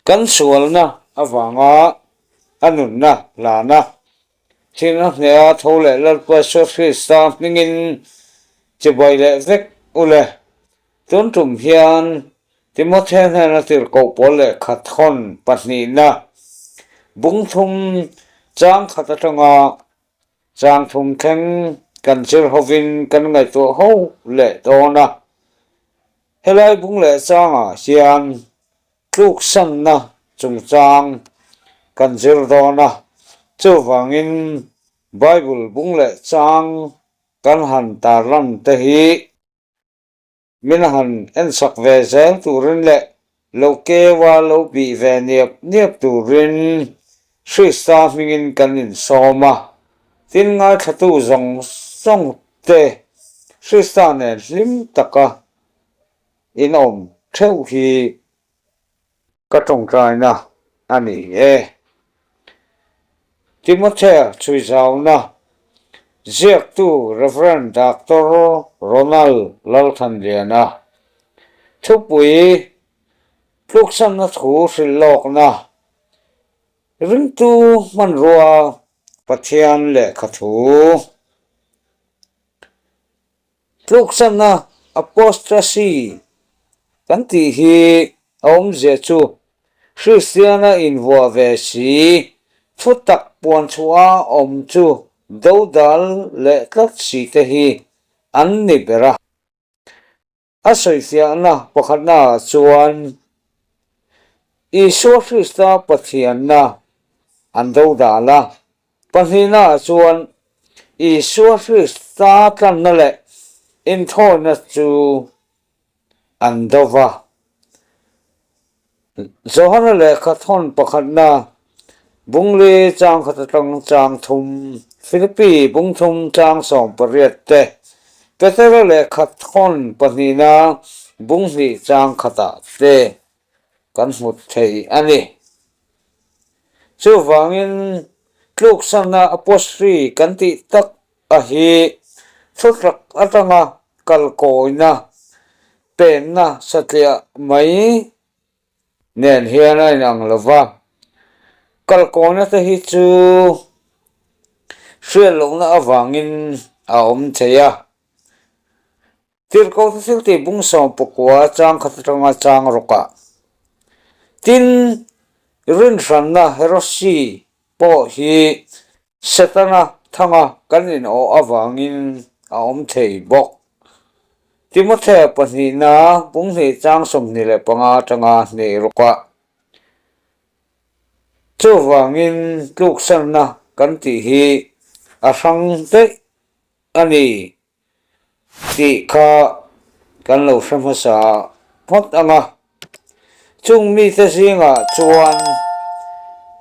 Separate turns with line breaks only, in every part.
Kan sualna avanga a nunna hlana thilna hneha tho leh Lalpa Isua Krista hmingin chibai leh vek u le. Tun tum hian Timothea hnena tirhkoh pawl lehkha thawn pahnihna bung thum chang khat atanga chang thum thleng kan zir hovin kan ngaihtuah ho leh dawn a. Helai bung leh changah hian tluksanna chungchang kan zir dawn a, chuvangin Bible bung leh chang kan han tarlan te hi Min han ensak ve zel turin leh lo keua lo bih ve niap niap turin Krista hmingin kan insawm a, tin ngaithlatu zawng zawng te Krista nen hlim taka in awm theuh hi Ka tawngtaina a ni e. Timothea chhuizauna ziaktu Rev. Doctor Ronald Lalthanliana thupui tluksanna thu hrilh lawkna ringtu hmanrua Pathian lehkha thu. Tluksanna, apostasy, kan tih hi a awmzia chu Kristiana invuah ve si, thu tak puan chhuah a awm chu dodal leh tlat si te hi an ni ber a. A sawifiahna pakhatnaah chuan Isua Krista Pathianna an dodal a, pahnihnaah chuan Isua Krista tlanna leh inthawina chu an do va. Johana lehkha thawn pakhatna, Bungli chang khat atang chang thum, Philippi bung thum chang 18 te, Petera lehkha thawn pahnihna, bung hnih chang khatah te kan hmu thei a ni. Chuvangin tluksanna apostry kan tih tak a hi thutak atanga kalkawina penna satliah mai nen hian a inang lo va, kalkawina te hi chu hriat lohna avangin a awm thei a. Tirhkoh te thil tih bung 19 chang khat atanga chang rawkah tin rinhranna Herosi pawh hi Setana thanga kan inawh avangin a awm thei bawk. Timothea pahnihna bung hnih chang 25 atanga hnih rawkah chuvangin tluksanna kan tih hi a hrang daih a ni. Tih kha kan lo hre hmasa phawt ang a, chung mite zingah chuan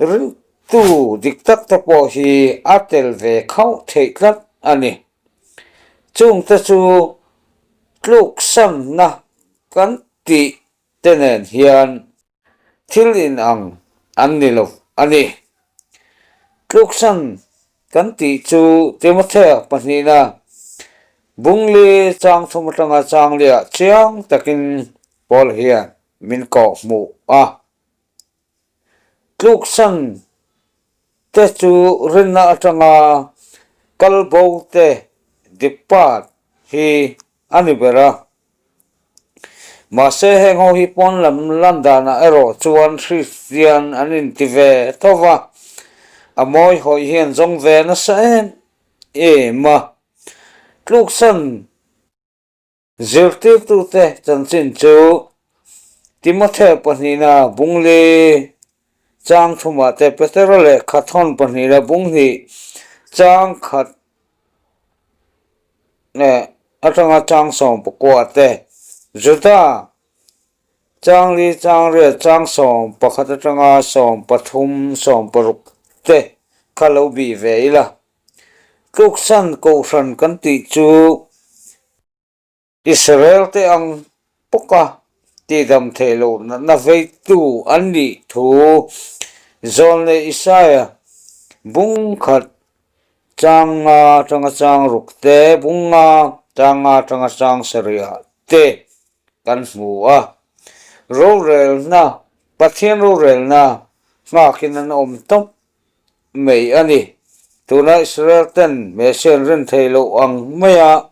ringtu dik tak te pawh hi a tel ve khauh theih tlat a ni. Chungte chu tluksanna kan tih te nen hian Thil inang an ni lo a ni. Tluksan kan tih chu Timothea pahnihna Bungli chang thum atanga chang liah chiang takin Paul hian min kawh hmuh a. Tluksan te chu rinna atanga kal bo te depart hi a ni ber a. Mahse heng ho hi pawn lam lan danah erawh chuan Kristian an inti ve tho va, a mawi hawih hi an zawng ve nasa em em a. Tluksan zirtirtute chanchin chu Timothea pahnihna Bungli chang thumah te Petera lehkha thawn pahnihna bung hnih chang khat atanga chang 19 te, Juda chang li chang riat chang 11 atanga 13 16 te kha lo bih ve ila. Tluksan Kohhran kan tih chu Israel te ang bawka tihdam theih loh natna veitu an nih thu zawn leh Isaia bung khat chang nga atanga chang ruk te, bung nga chang nga atanga chang sarihah te kan hmu a. Rorelna. Pathian rorelna nghakin an awm tawp mai a ni. Tuna Israel ten Messia an rin thei loh ang maia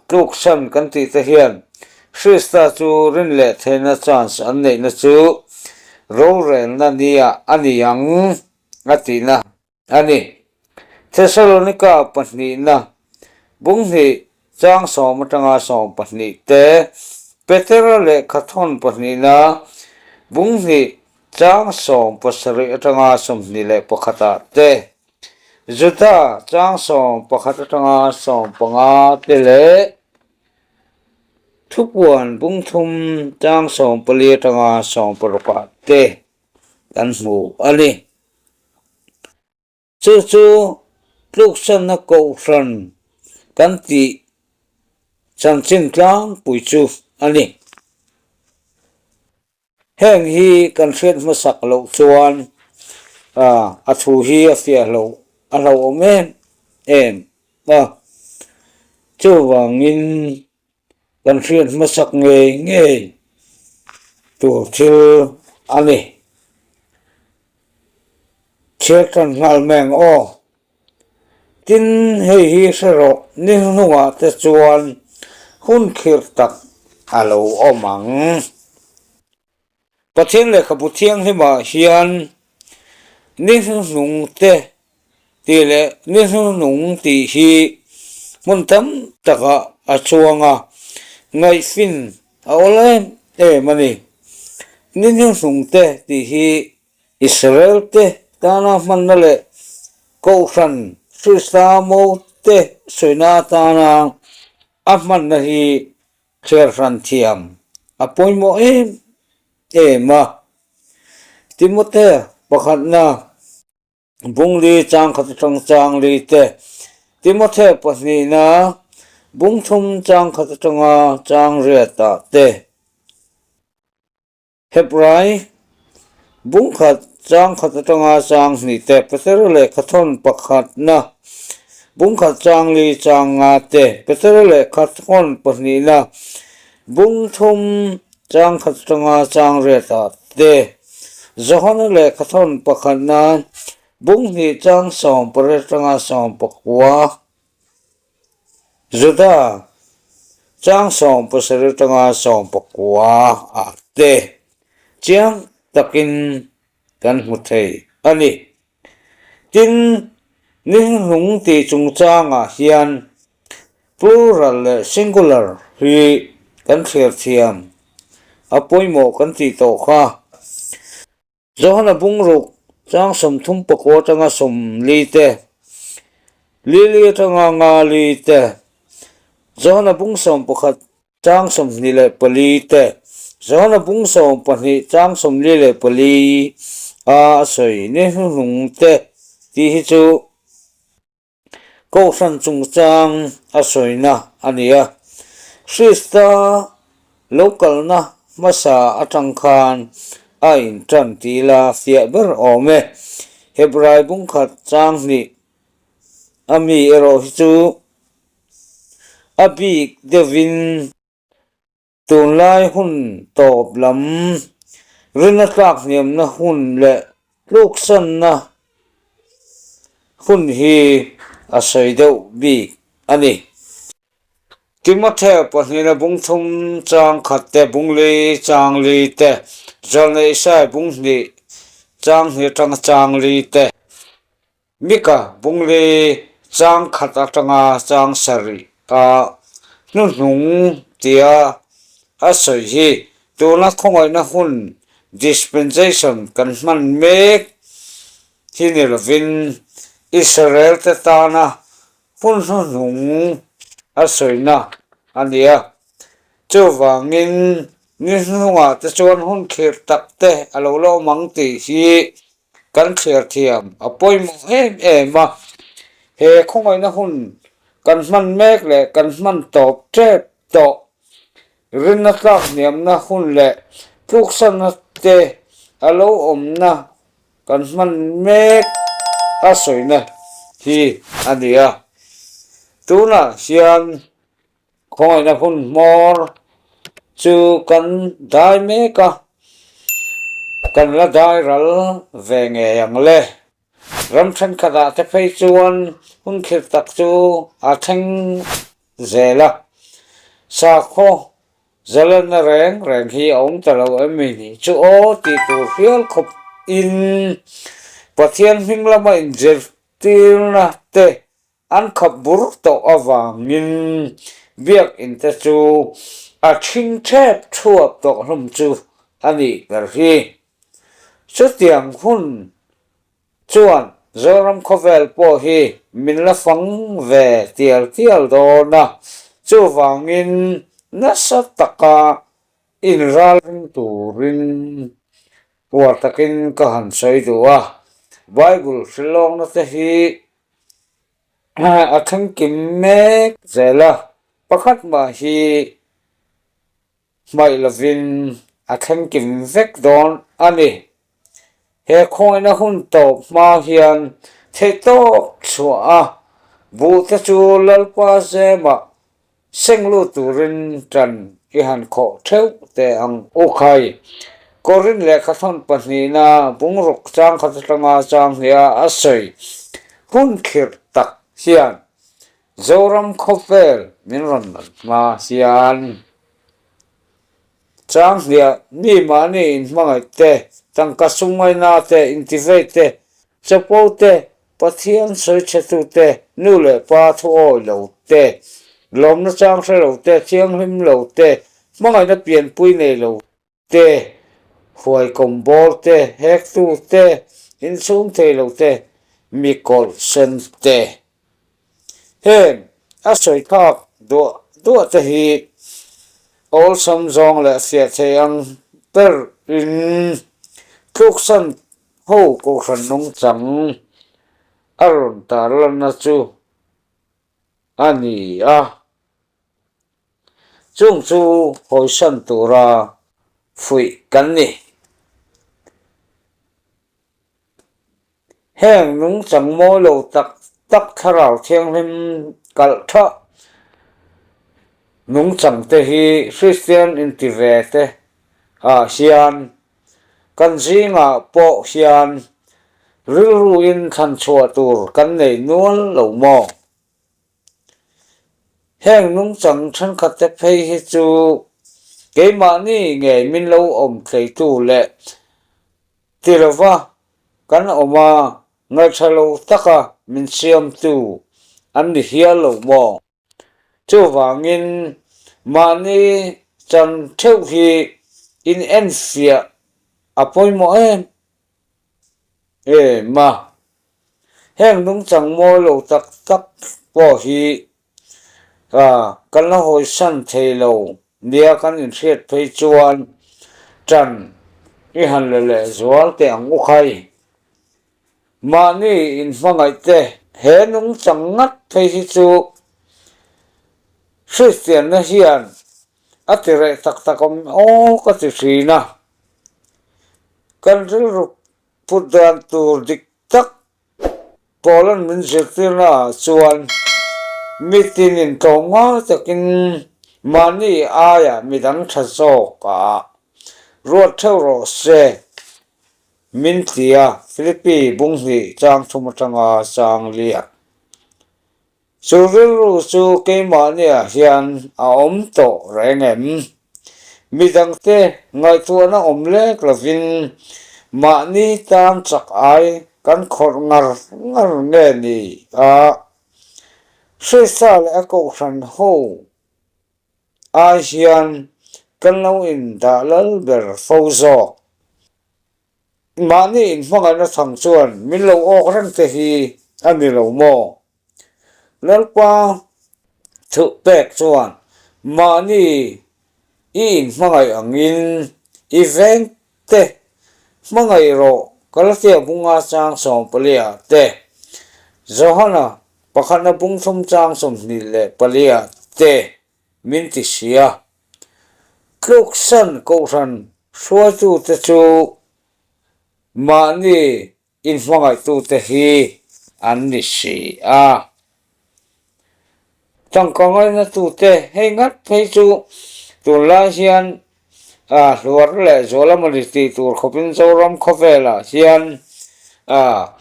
tluksan kan tih te hian Krista chu rin leh theihna chance an neihna chu rorelna nia a ni ang a tihna a ni. Thesalonika pahnihna bunghnih chang sawm atanga 12 te, Petera lehkhathawn pahnihna bunghnih chang 17 atanga 21 ah te, Juda chang 11 atanga 15 te leh Thupuan bungthum chang 14 atanga 16 ah te kan hmu a ni. Chu chu tluksanna kohhran kan tih chanchin tlangpui chu a ni. Heng hi kan hriat hmasak loh chuan a thu hi a fiah loh a hlauhawm em em a. Chuvangin Kan hriat hmasak ngei ngei tur thil a ni. Chhiar tan nghal meng aw. Tin, hei hi hre rawh, ni hnungah te chuan hun khirh tak a lo awm ang. Pathian lehkhabu thianghlimah hian ni hnuhnung te tih leh ni hnuhnung tih hi hmun tam takah a chuang a, ngaihfin a awl em em a ni. Ni hnuhnung te tih hi Israel te tana hmanna leh Kohhran Krista mo te sawina atana a hmanna hi Thler hran thiam a pawimawh em em a. Timothea pakhatna bungli changkhat atang changli te, Timothea pahnihna bungthum changkhat atanga changriatah te. Hebrai bungkhat changkhat atanga chang hnih te, Petera lehkhathawn pakhatna bungkhat chang li chang nga te, Petera lehkhathawn pahnihna bungthum changkhat atanga chang riatah te, Johana lehkhathawn pakhatna bunghnih chang 18 atanga 19. Juda chang 17 atanga 19 ah te chiang takin kan hmu thei a ni. Tin, ni hnuhnung tih chungchangah hian plural leh singular hi kan thlir thiam a pawimawh kan tih tawh kha. Johana bungruk chang 39 atanga 40 te, Lili atanga nga li te, Johana bung 11 chang 24 te, Johana bung 12 chang 44 a a sawi ni hnuhnung te tih hi chu Kohhran chungchang a sawina a ni a, Krista lo kalna hmasa atang khan a intan tih la fiah ber awm e. Hebrai bungkhat chang hnih a mi erawh hi chu a bik deuhin Tunlai hun tawp lam rinna tlak hniamna hun leh tluksanna hun hi a sawi deuh bik a ni. Timothea pahnihna bung thum chang khat te, bung li chang li te, Zawlnei Isai bung hnih chang hnih atanga chang li te, Mika bungli chang khat atanga chang sarih a hnuhnung tia a sawi hi tuna khawngaihna hun dispensation kan hman mek hi ni lovin Israel te tana hun hnuhnung a sawina a ni a. Chuvangin ni hnuhnungah te chuan hun khirh tak te a lo la awm ang tih hi Kan thliar thiam a pawimawh em em a, he khawngaihna hun kan hman mek leh kan hman tawp tep tawh rinna tlak hniamna hun leh tluksanna te a lo awmna kan hman mek a sawina hi a ni a. Tunah hian Khawngaihna hun hmawr chu kan dai mek a. Kan la dai ral ve ngei ang le. Ram thenkhatah te phei chuan hun khirh tak chu a thleng zel a, sakhaw zalenna reng reng hi a awm ta lo em mi nih chu aw tih tur hial khawp in Pathian hming lama inzirtirna te An khap bur tawh avangin biakinn te chu a ṭhing ṭhep ṭhuap tawh hlawm chu a nih ber hi. Chutiang hun chuan Zoram khawvel pawh hi min la fang ve tial tial dawn a, chuvangin nasa taka inralring turin uar takin ka han sawi duh a, Bible hrilhlawkna te hi A thlengkim mek zel a, pakhat mah hi hmaih lovin a thlengkim vek dawn a ni. He khawngaihna hun tawp hma hian theihtawp chhuah a, buhte chu Lalpa Zemah Seng lut turin ṭan i han khawh ṭheuh teh ang u khai. Korin lehkha thawn pahnihna bungruk chang khat atanga chang hnia a sawi hun khirh tak hian Zoram khawvel min rawn lan hma hian chang hnia mi mahni inhmangaih te, tangka sumngaina te, intivei te, chapo te, Pathian sawichhetute, nu leh pa thu awi lo te, lawmna chang hre lo te, thianghlim lo te, hmangaihna pianpui nei lo te, huaikawm bawr te, hektu te, inchhung thei lo te, mi kawlh sen te. Heng a sawi thlak duah duah te hi awlsam zawng leh fiah thei ang ber in tluksan Ho kohhran nungchang a rawn tarlanna chu a ni a, chung chu hawisan tura fuih kan ni. Heng nungchang mawi lo tak tak thlarau thianghlim kalh thah nungchang te hi Kristian inti ve te ah hian Kan zingah pawh hian rilruin thlan chhuah tur kan nei nual lo maw? Heng nungchang thenkhatte phei hi chu keimahni ngei min lo awm theitu leh ti lova kan awm a, ngaihṭha lo taka min siamtu an ni hial lo maw? Chuvangin mahni chan theuh hi in enfiah a pawimawh em em a. Heng nungchang mawi lo tak tak pawh hi kan la hawisan thei lo nia kan inhriat phei chuan ṭan i han la lehzual teh ang u khai. Mahni inhmangaih te he nungchang ngat phei hi chu Kristianna hian a ti reh tak tak awm aw ka ti thin a. Kan rilru put dan tur dik tak Paula'n min zirtirna ah chuan mitin intlawm ngai takin mahni aia midang tha zawk ah ruat theuh rawh se. Min ti a, Philippi bunghnih chang thum atanga chang liak. Chu rilru chu keimahniah hian a awm tawh reng em? Midangte ngaihtuahna awm lek lovin mahni tan chak ai kan khawrh ngar ngar nge ni a? Hrisa leh a kohhran ho ai hian kan lo indah lal ber fo zawk. Mahni inhmangaihna thang chuan min lo awk reng te hi a ni lo maw? Lalpa thuh pek chuan mahni i inhmangaih angin i veng te hmangaih rawh Galatia bunga chang 14 ah te, Johana pakhatna bung thum chang 24 ah te min ti si a. Tluksan kohhran hruaitute chu mahni inhmangaihtute hi an ni si a. Tangka ngainatute hei ngat phei chu tunlai hian. A hluar leh zual a mawni tih tur khawpin Zoram khawvelah hian a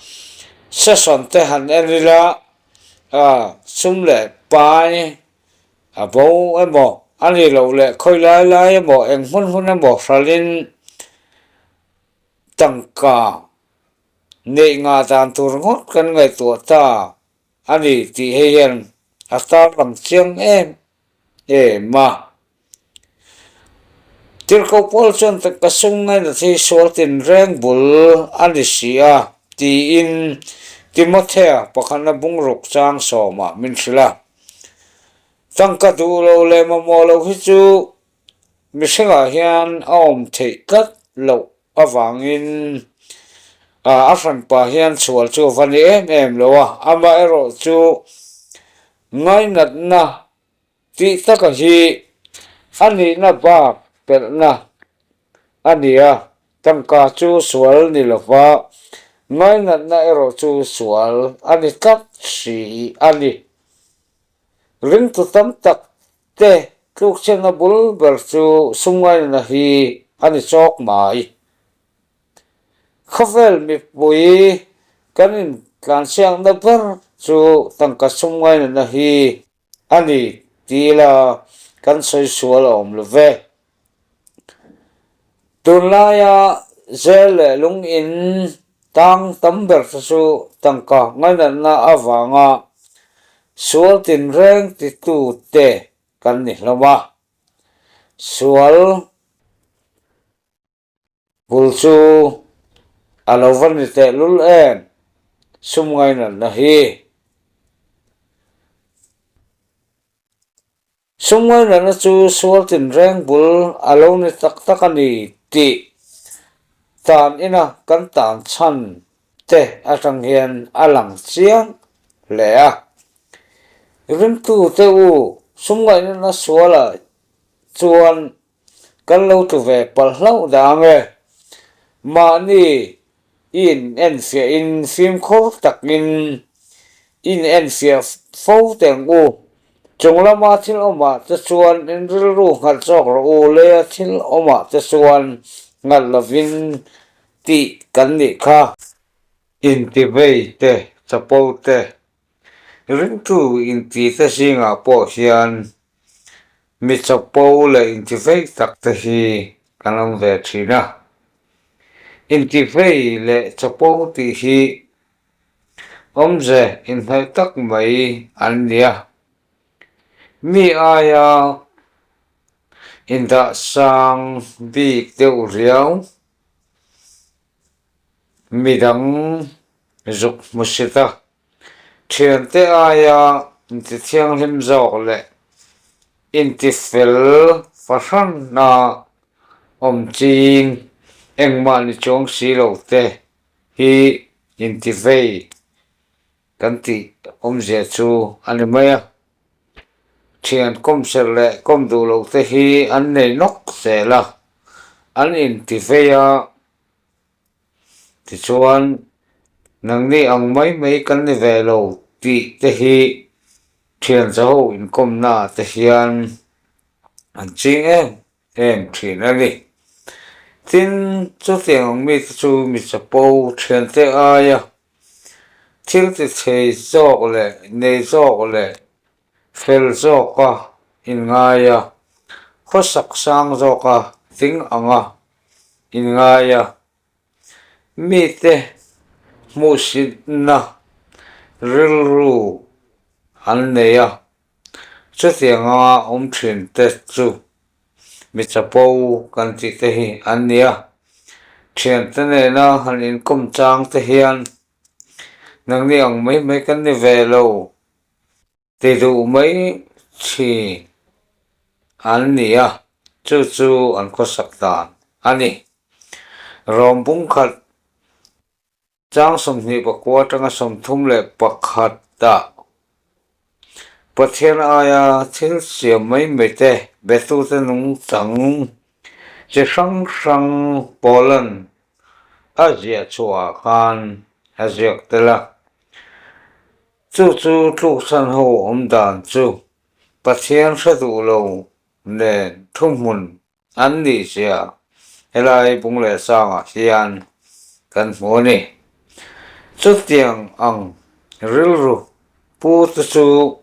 session te han en ila a sum leh pai a bo emaw a nih loh leh khawi lai lai emaw eng hmun hmun emaw hralhin tangka neih ngah dan tur ngawt kan ngaihtuah ta a ni tih hei hian a tarlang chiang em em a. Tirhkoh Paul chuan ka sum ngaina thi sual tinreng bul a ni si a tiin Timothea pakhatna bungruk chang sawmah min hrilh a. Tangka duh lo leh mamawh lo hi chu mihringah hian a awm theih tlat loh avangin a hranpa hian chhual chu a va ni em em lo a, amaherawhchu ngainatna Tih taka hi a nihna bak pelhna a ni a, tangka chu sual ni lova, ngainatna erawh chu sual a ni tlat si a ni. Ringtu tam tak te tlukchhiatna bul ber chu sum ngainatna hi a ni chawk mai. Khawvel mipui kan intlansiakna ber chu tangka sum ngainatna hi A ni, ti ila kan sawi sual a awm lo ve. Tunlaia zel leh lung in tang tam ber te chu tangka ngainatna avanga sual tinreng titu te kan ni hlawm a. Sual. Bul chu a lo va ni tehlul em, sum ngainatna hi. Sum ngainatna chu sual tinreng bul a lo ni tak tak a ni tih tan ina kan tan chhan te atang hian a lang chiang hle a. Ringtute u, sum ngainatna sualah chuan Kan lo tlu ve palh hlauh dah ang e. Mahni i in enfiah in fimkhur takin i in enfiah fo teh ang u. Chung lama thil awmah te chuan in rilru nghalh chawk rawh u, leia thil awmah te chuan nghalh lovin tih kan nih kha. Intivei te, chapo te, ringtu inti te zingah pawh hian Mi chapo leh intivei tak te hi kan awm ve thin a. Intivei leh chapo tih hi awmze inhnaih tak mai an ni a. Mi aia indah sang bik deuh riau, midang zuk hmu sit a. Thiante aia inti thianghlim zawk leh inti fel fahranna awm ching engmah ni chuang si lo te hi inti vei kan tih awmzia chu a ni mai a. Thian kawmserh leh kawm duh loh te hi an nei nawk zel a, an inti vei a. Tichuan, nangni ang mai mai kan ni ve lo tih te hi thian zaho inkawmna ah te hian an ching em em thin a ni. Tin, chutiang ang mite chu mi chapo thiante aia thil ti thei zawk leh nei zawk leh fel zawka inngai a, khawsak sang zawka tling anga inngai a, mite hmuhsitna rilru an nei a, chutianga awm thin te chu mi chapo kan tih te hi an ni a, thiante nena han inkawm chang te hian nangni ang mai mai kan ni ve lo. Ti duh mai thin an ni a, chu chu an khawsak dan a ni. Rawm bungkhat chang 29 atanga 31 ah Pathian aia thil siam mai mai te betute nungchang chi hrang hrang Paulan a ziah chhuah ah khan a ziak tel a. Chu chu tluksan ho awm dan chu Pathian hre duh lo nen thuhmun an nih zia helai bung leh sangah hian kan hmu a ni. Chutiang ang rilru pu te chu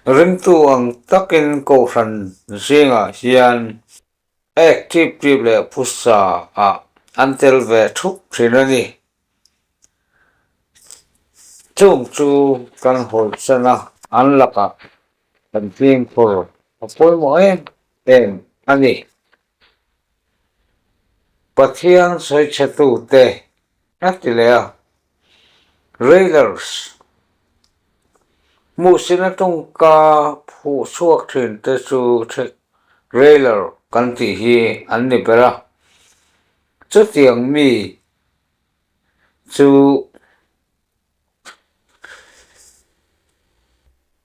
ringtu ang takin kohhran zingah hian ek tip tip leh phusa ah an tel ve thup thin a ni. Chung chu kan hawisan a, an lakah kan fimkhur a pawimawh em em a ni. Pathian sawichhetute a ti leh a, Railers hmuhsina tawngka phuh chhuak thinte chu Railer kan tih hi an ni ber a, chutiang mi chu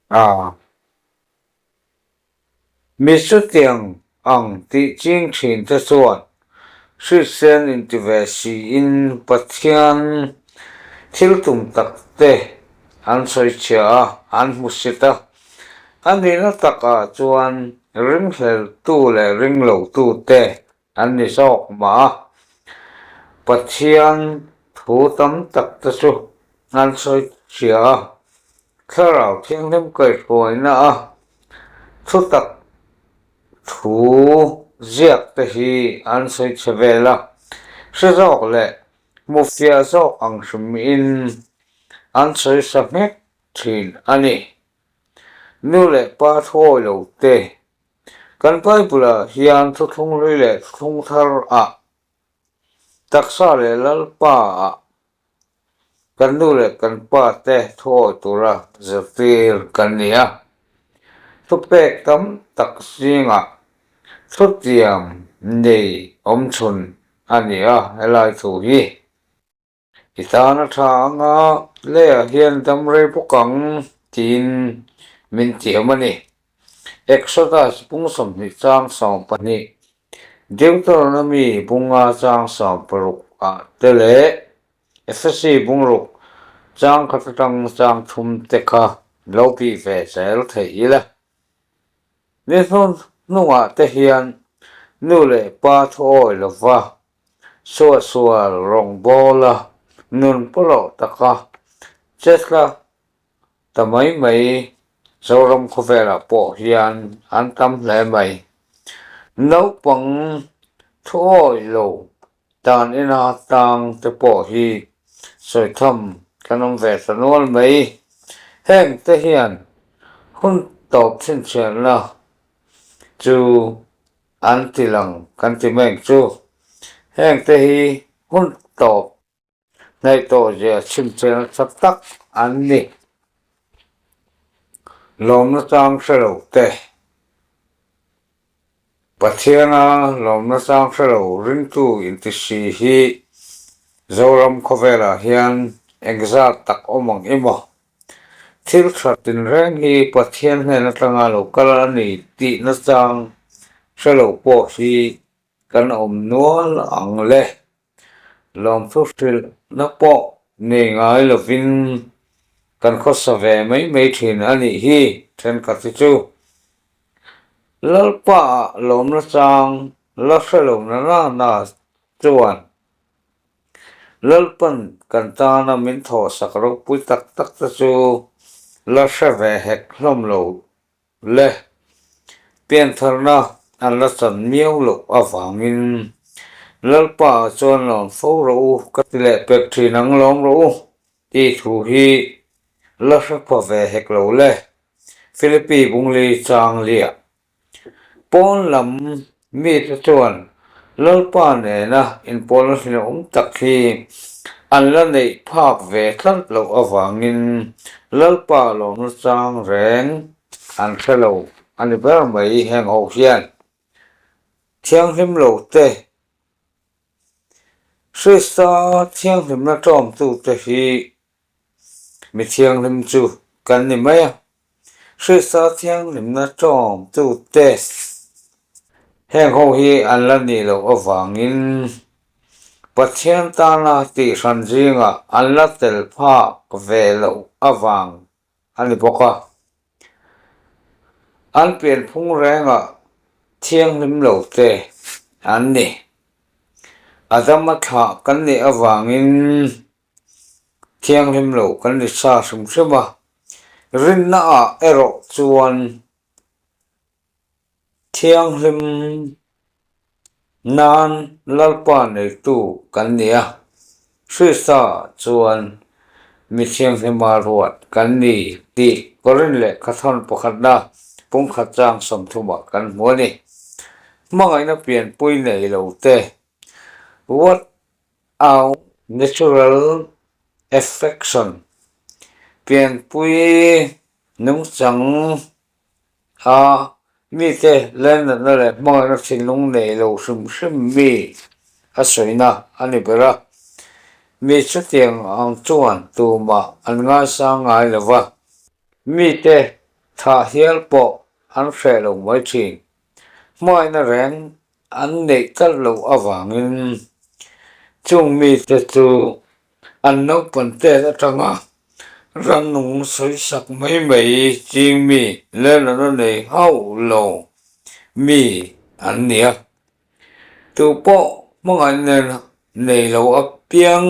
a. Mi chutiang ang tih ching thin te chuan Kristian inti ve siin Pathian thil tum tak te an sawi chhia a, an hmu sit a. A nihna takah chuan ringhleltu leh ringlotu te An ni zawk mah a, Pathian thu tam tak te chu an sawi hria a, Thlarau Thianghlim kaihhruaina a thutak thu ziak te hi an sawi chhe vel a, hre zawk leh hmufiah zawk ang hrimin an sawi sa nghek thin a ni. Nu leh pa thuawi lo te Kan Bible-ah hian thuthlung hlui leh thuthlung thar ah taksa leh Lalpa ah kan nu leh kan pa te thuawi tura zirtir kan ni a. Thupek tam tak zingah thutiam nei awmchhun a ni a helai thu hi. I tan a tha ang a, leiah hian dam rei bawk ang tiin min tiam a ni. Exodus bung 20 chang 12, Deuteronomy bunga chang 16 ah te leh Efesi bung ruk chang khat atang chang thum te kha lo bih ve zel thei ila. Ni hnungah te hian nu leh pa thuawi lova Suahsual rawngbawla nun pawlawh taka chetla ta mai mai Zoram khawvelah pawh hian an tam hle mai. Naupang thuawi lo dan ina tang te pawh hi sawitham kan awm ve ta nual mai. Heng te hian hun tawp chhinchhiahna chu An ti lang kan ti mek chu heng te hi hun tawp hnaih tawh zia chhimchel tha tak an ni. Lawmna chang hre lo te, Pathiana lawmna chang hre lo ringtu inti si hi Zoram khawvelah hian engzat tak awm ang i maw? Thil tha tinreng hi Pathian hnen atanga lo kal a ni tih nachang hre lo pawh hi kan awm nual ang le. Lawmthu hrilhna pawh nei ngai lovin kan khawsa ve mai mai thin a nih hi thenkhat hi chu. Lalpa ah lawm nachang la hre lo na nana chuan Lalpan kan tana min thawhsak ropui tak tak te chu la hre ve hek hlawm lo le. Piantharna an la chan miau loh avangin Lalpa ah chuan lawm fo rawh u ka ti leh pek thin ang lawm rawh u tih thu hi la hre pha ve hek lo le. Philippi Bungli chang liah Pawn lam mite chuan Lalpa nena inpawlna hlimawm tak hi an la neih phak ve tlat loh avangin Lalpa lawmna chang reng an hre lo a ni ber mai heng ho hian thianghlim lo te Krista thianghlimna tawmtute hi Mi thianghlim chu kan ni mai a, Krista thianghlimna tawngtute heng ho hi an la nih loh avangin Pathian tana tihhran zingah an la tel phak ve loh avang a ni bawk a. An pianphung rengah thianghlim lo te. an ni. Adama thlah kan nih avangin thianghlim lo kan ni sa hrim hrim a, rinna ah erawh chuan Thianghlim nan Lalpa neitu kan ni a, Krista chuan mi thianghlima ruat kan ni tih Korin lehkha thawn pakhatna pumkhat chang sawmthumah kan hmu a ni. Hmangaihna pianpui nei lo te, What au natural affection, pianpui nungchang A mite lennatna leh hmangaihna thinlung nei lo hrim hrim mi a sawina a ni ber a. Mi chutiang ang chuan tumah an ngaisang ngai lo va, mite thah hial pawh an hreh lo mai thin. Hmangaihna reng an neih tlat loh avangin chung mite chu an naupan tet atanga rannung sawisak mai mai ching mi lelana nei hauh lo mi an ni a. Tupawh hmangaihna nei lo apiang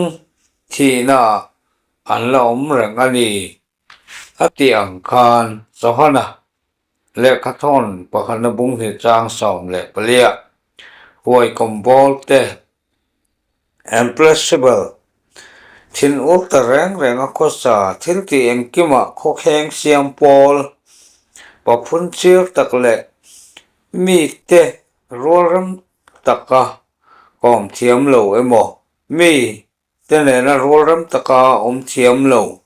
thihnaah an la awm reng a ni a tih ang khan Johana Lehkha thawn pakhatna bung hnih chang 14 ah huai kawmbawl te implacable thin ur ta reng reng a khawsa thil tih engkimah khawkheng siam pawl paphun chir tak leh mite rualrem taka kawm thiam lo emaw mi Te nena rualrem taka awm thiam lo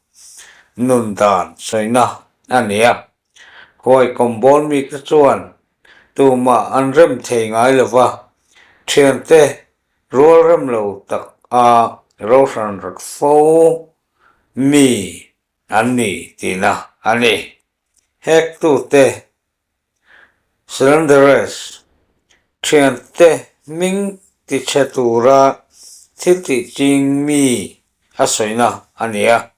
nun dan sawina a ni a. Huai kawmbawl mite chuan tumah an rem thei ngai lo va, thiante rualrem lo tak a rohran rat fo mi an ni tihna a ni. Hektute Slanderers, thiante hming tichhe tura thil tih ching mi a sawina a ni a.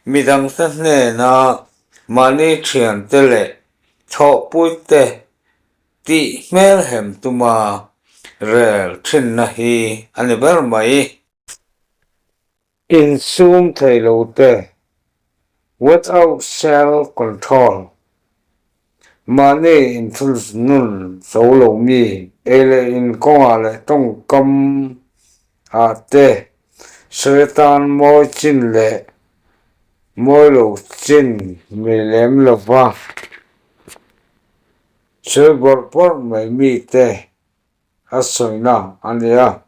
Midangte hnena mahni thiante leh thawhpuite tih hmelhem tuma rel thinna hi a ni ber mai. Insum thei lo te, without self control, mahni inthunun zo lo mi, ei leh in kawngah leh tawngkam ah te sawi atan mawi chin leh mawi lo chin nei lem lova sawi bawrh bawrh mai mi te a sawina a ni a.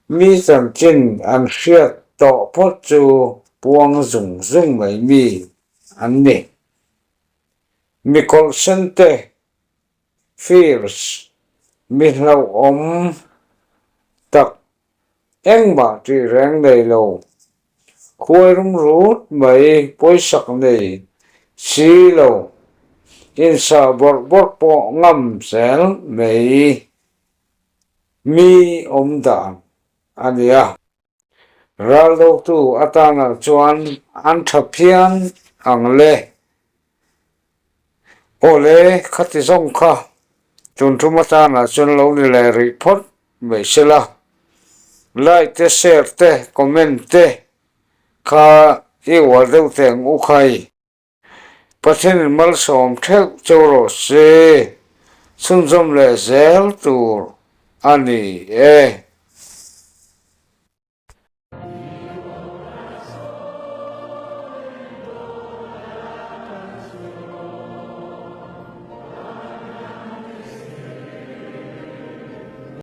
Mi chanchin an hriat tawh phawt chu puang zung zung mai mi an ni. Mi kawlhsen te, fierce, mi hlauhawm tak Engmah tih reng nei lo, khuai rum rut mai pawisak nei si lo, insah bawrh bawrh pawh ngam zel mai mi awm dan a ni a. Raldotu atana chuan an tha phian ang le. Awle, khati zawng kha tun tum atana chuan lo ni leh rih phawt mai sela. Like te, share te, comment te kha i uar deuh teh ang u khai. Pathianin malsawm theuh cheu rawh se, chhunzawm leh zel tur a ni e.